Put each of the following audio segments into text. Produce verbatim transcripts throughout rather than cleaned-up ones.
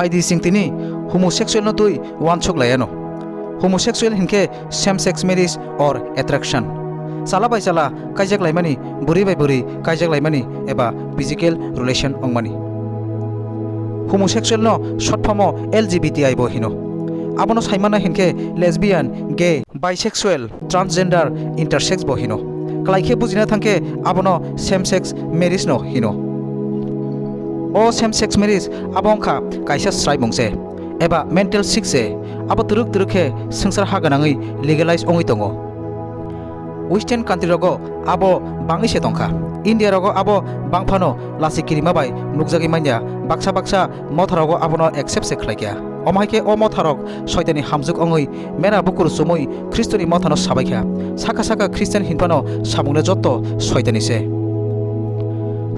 Phaidi chwng tini homosexual no twi uansuk laiano. Homosexual hinkhe same sex marriage or attraction. Chala bai chala kaijak laimani, bwrwi bai bwrwi kaijak laimani eba physical relation wngmani. Homosexual no short form o L G B T I bo hino. Abono saimana hinkhe lesbian, gay, bisexual, transgender, intersex bo hino. Kwlai khe bujina thangkhe abono same sex marriage no hino. O same sex marriage abo wngkha kaisa swraimung se eba mental sick se, abo twrwk twrwk khe swngchar ha gwnangwi legalize wngwi tongo. Western country rogo abo bangwi se tongkha. India rogo abo bangphano lasi kirima bai nukjagwi manya, baksa baksa motha rogo abono accept se khlaikha. Omo hai khe o motha rok soitani hamjwk wngwi mera bukur chumui Khristoni mothano sabaikha. Saka saka Christian hinphano samungno jotto soitani se.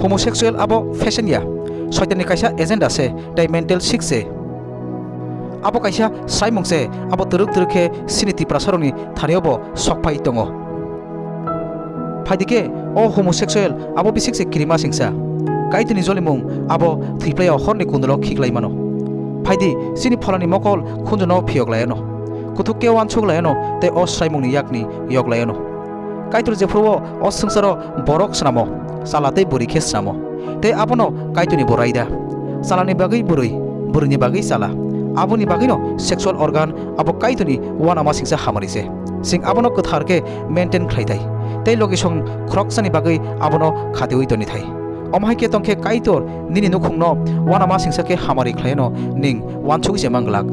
Homosexual abo fashion ya, soitani kaisa agenda se tei mental sick se. Abo kaisa swraimung se, abo twrwk twrwk khe chini Tiprasarokni thanio bo sokphai tongo. Phaidi khe o homosexual abo bisik se kirima singsa. Kaitorni jolimung abo thwiplaiya horni kundulo khiklai mano. Phaidi chini pholani mokol khunjuno phiyok laiano. Kuthuk khe uansuk laiano tei o swraimungni yakni yok laiano. Kaitor jephuru o swngcharo borok snamo, chala tei bwrwi khe snamo. Tei abono Kaitorni bo raida. Chalani bagwi bwrwi, bwrwini bagwi chala. Aboni bagwino sexual organ abo Kaitorni uanama singsa hamari se. Chwng abono kwthar khe maintain khlai thai. Tei logisong khoroksani bagwi abono khatiui toni thai. Omo hai khe tong khe Kaitor nini nukhungno uanama singsa khe hamari khlaiano ning uansugwi se mang glak.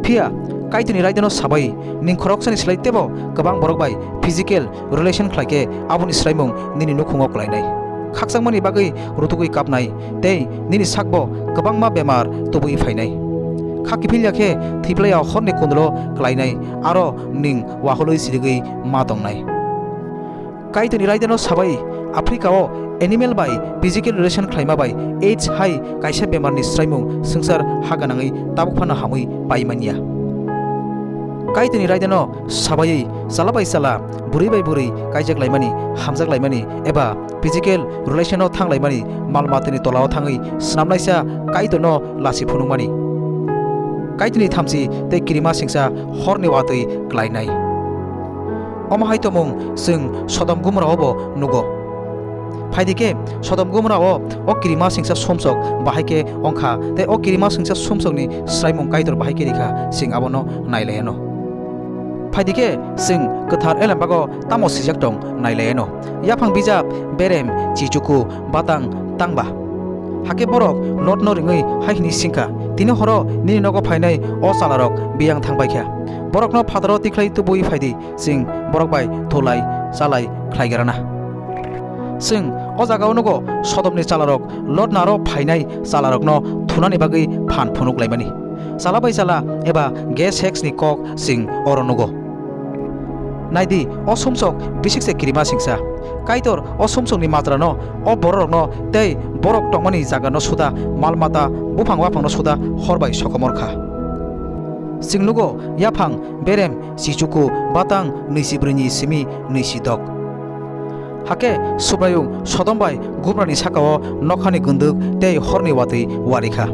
Phiya Kaitorni raidano sabai ning khoroksani slai teibo kwbang borok bai physical relation khlai khe aboni swraimung nini nukhungo klainai. Khakchangmani bagwi rutugwi kapnai tei nini sakbo kwbangma bemar tubui phainai. Kha kiphilya khe thwiplaiya horni kundulo klainai, aro ning waholwi sirigwi ma tongnai. Kaitorni raidano sabai Africa o animal bai physical relation khlaima bai AIDS hai kaisa bemarni swraimung swngchar ha gwnangwi tabuk phano hamwi pai manya. Kaitorni raidano sabai chala bai chala, bwrwi bai bwrwi kaijak laimani, hamjak laimani eba physical relation o thang laimani mal matani tola o thangwi swnamnaisa Kaitorno lasi phunukmani. Kaitorni thamchi tei kirima singsa horni watwi klainai. Omo hai tongmung chwng Sodom Gomorrah o bo nugo. Phaidi khe Sodom Gomorrah o, o kirima singsa sumsok bahai khe wngkha tei o kirima singsa sumsokni swraimung Kaitor bahai khe rikha, chwng abono nailaiano. Phaidi khe chwng kwthar elembago tamo swijak tong nailaiano. Yaphang bijap berem chichuku batang tangba. Hakhe borok Lotno ringwi hai hwnwi singkha, "Tini horo nini nogo phainai o chalarok biyang thangbaikha. Borokno phataro tikhlai tubui phaidi, chwng borok bai thulai chalai khlaigrana." Chwng o jagao nugo Sodomni chalarok Lotno aro phainai chalarokno thunani bagwi phan phunuk laimani. Chala bai chala eba gay sex ni kok chwng oro nugo. Naidi, o sumsok bisik se kirima singsa. Kaitor o sumsokni majrano, o bororokno tei borok tongmani jagano suda, mal mata, buphang waphangno suda hor bai sokomor kha. Chwng nugo yaphang berem chichuku batang nwichi brwi ni simi nwichi dok. Hakhe Subraiyung Sodom bai Gomorrani sakao nokhani gunduk tei horni watwi wari kha.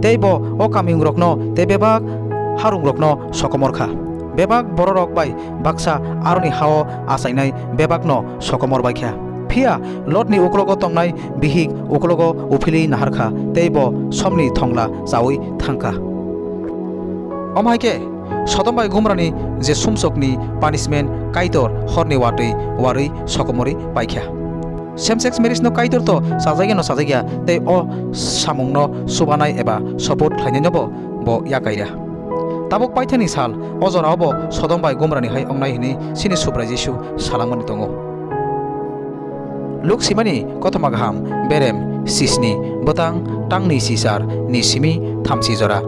Tei bo o kamiyungrokno tei bebak harungrokno sokomor kha. Bebak bororok bai baksa aroni ha-o achainai bebakno sokomor bai kha. Phiya Lotni uklogo tongnai bihik uklogo uphilwi nahar kha, tei bo somni thongla chaui thang kha. Omo hai khe Sodom bai Gomorrani je sumsokni punishment Kaitor horni watwi warwi sokomorwi paikha. Same sex marriage no Kaitor to chajakya no chajakya tei o samung no subanai eba support khlainai no bo bo yakaira. Tabuk paithani sal o jora o bo Sodom bai Gomorrani hai ongnai hwnwi chini Subrai Jisu salangmani tongo. Luk simani kothoma kaham berem sisni bwtang tangni sisar ni simi thamchi jora.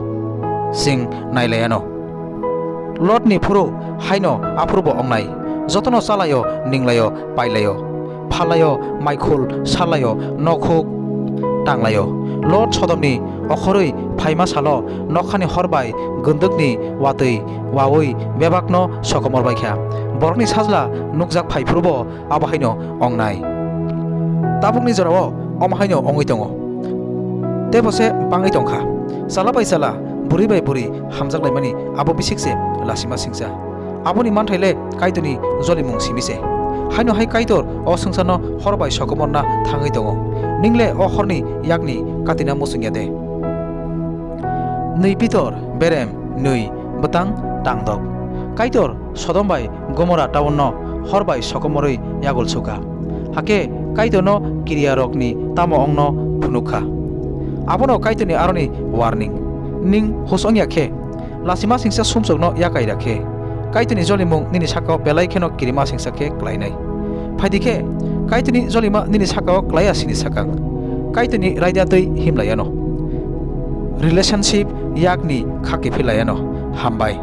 Chwng nailaiano. Lotni phuru haino aphuru bo ongnai. Jotono chalaio, ninglaio, pailaio. Phallaio, maikhul sallaio, nokhuk tanglaio. Lot Sodomni okhorwi phaima salo nokhani hor bai gundukni watwi wawi bebakno sokomor bai kha. Borokni sajla nukjak phai phuru bo abo haino ongnai. Tabukni jorao omo haino ongwi tongo. Teibo se bangwi tongkha. Chala bai chala, bwrwi bai bwrwi hamjak laimani abo bisik se lasima singcha. Aboni manthai le Kaitorni jolimung simi se. Haino hai Kaitor o swngcharno hor bai sokomorna thangwi tongo. Ning le o horni yakni katina muchung ya de? Nwi Pitor, berem nwi, bwtang tangdok. Kaitor Sodom bai Gomora town no hor bai sokomorwi yagul sukha. Hakhe Kaitorno kiriyarokni tamo ongno phunukha. Abono Kaitorni aroni warning. Ning hus ongya khe, lasima singsa sumsokno yakai rakhe, Kaitorni jolimung nini sakao belai kheno kirima singsa khe klainai. Phaidi khe, Kaitorni jolima nini sakao klaiya sini sakang. Kaitorni raida twi himlaiano. Relationship yakni kha kiphilaiano. Hambai.